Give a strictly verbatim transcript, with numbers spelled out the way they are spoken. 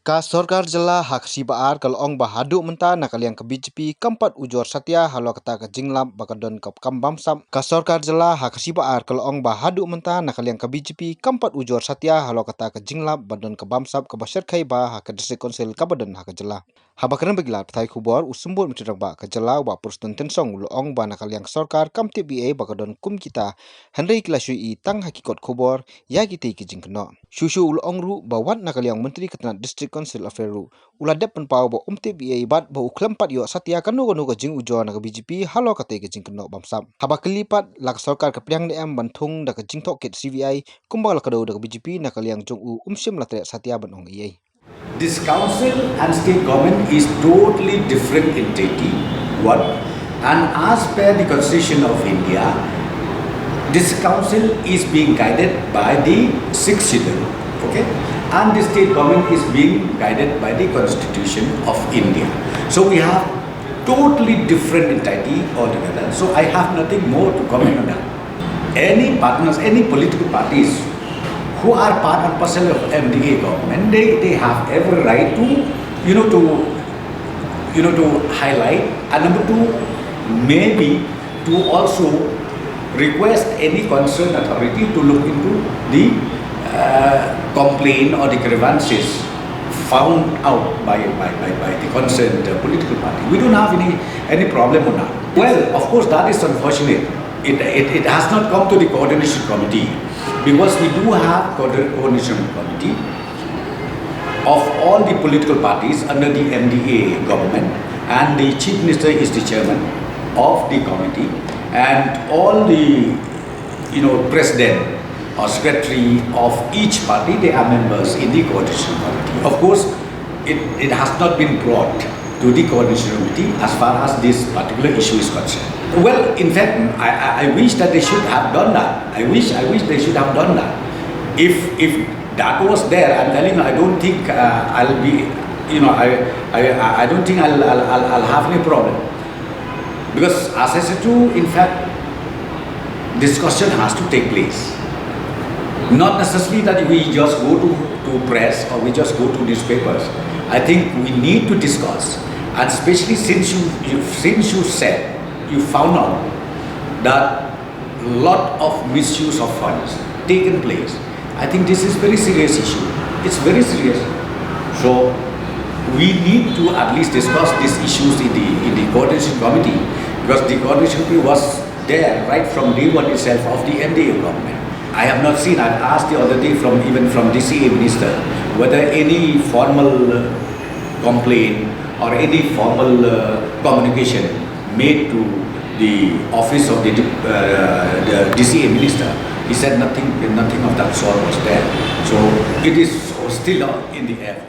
Ka sorkar jylla ha ka shi ba ar ka la ong ba haduh mynta na ka liang ka B J P kam pat ujor satia halor kata ka jinglap ba ka don ka kam bamsap. Ka sorkar jylla ha ka shi ba ar ka la ong ba haduh mynta na ka liang ka B J P kam pat ujor satia halor kata ka jinglap ba don ka bamsap kaba shyrkhei ba ha ka District Council kaba don ha ka jylla. Haba kren bad ki lad pathai khubor, u Symbud Myntri Rangbah ka jylla, u Bah Prestone Tynsong, u la ong ba na ka liang sorkar kam tip ei ei ba ka don kum kita, hynrei ki la shu ïohi tang ha ki kot khubor ïa kitei ki jingkynnoh. Shuh shuh u la ong ruh ba wat na ka liang Myntri ka tnat District Council Affairs ruh u la dep pynpaw ba um tip ei ei bad ba u khlem pat ïoh satia kano kano ka jingujor na ka B J P halor katei ka jingkynnoh bamsap. Haba kylli pat la ka sorkar ka pdiang ne em ban thung da ka jingtohkit C B I kumba la kdew da ka B J P, na ka liang jong u um shym la treh satia ban ong ei ei. This council and state government is totally different entity. One, and as per the Constitution of India, this council is being guided by the Sixth Schedule, okay? And the state government is being guided by the Constitution of India. So we have totally different entity altogether. So I have nothing more to comment on that. Any partners, any political parties who are part and parcel of M D A government, they, they have every right to, you know, to, you know, to highlight. And number two, maybe to also request any concerned authority to look into the, uh, complaint or the grievances found out by, by, by, by the concerned, uh, political party. We don't have any, any problem on that. Well, of course, that is unfortunate. It, it, it has not come to the coordination committee because we do have coordi-, coordination committee of all the political parties under the M D A government, and the chief minister is the chairman of the committee, and all the, you know, president or secretary of each party, they are members in the coordination committee. Of course, it, it has not been brought to the coordination committee as far as this particular issue is concerned. Well, in fact, I, I, I wish that they should have done that. I wish, I wish they should have done that. If, if that was there, I'm telling you, I don't think, uh, I'll be, you know, I, I, I don't think I'll, I'll, I'll, I'll have any problem. Because as I said to you, in fact, discussion has to take place. Not necessarily that we just go to, to press or we just go to newspapers. I think we need to discuss, and especially since you, you, since you said you found out that lot of misuse of funds taken place, I think this is very serious issue. It's very serious. So we need to at least discuss these issues in the, in the coordination committee, because the coordination committee was there right from day one itself of the M D A government. I have not seen, I asked the other day from, even from D C A minister, whether any formal, uh, complaint or any formal, uh, communication made to the office of the, uh, the D C A minister. He said nothing, nothing of that sort was there. So it is still, uh, in the air.